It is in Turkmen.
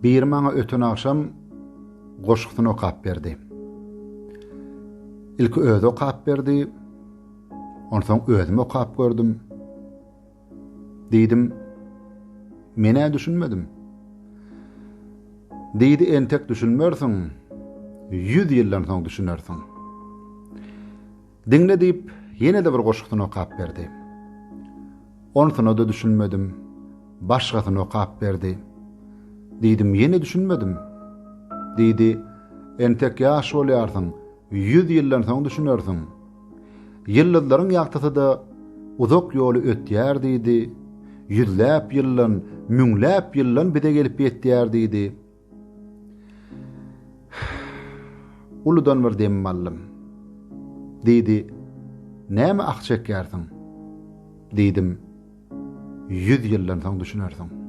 Biri maňa öten agşam goşgusyny okap berdi. Ilki özi okap berdi, onsoň özüm okap gördüm. Diýdim, Men-ä düşünmedim. Diýdi, Entek düşünmersiň, ýüz ýyldan soň düşünersiň. Diňle diýip, ýene-de bir goşgusyny okap berdi. Onsuna-da düşünmedim, başgasyny okap berdi. Diýdim, ýene düşünmedim. Diýdi, Entek ýaş bolýarsyň, ýüz ýyldan soň düşünersiň. Ýyldyzlaryň ýagtysy-da uzak ýoly ötýär diýdi. Ýüzläp ýyldan, müňläp ýyldan bize gelip ýetýär diýdi. Uludan bir demim aldym. Diýdi, Näme ah çekýärsiň? Diýdim, Ýüz ýyldan soň düşünersiň.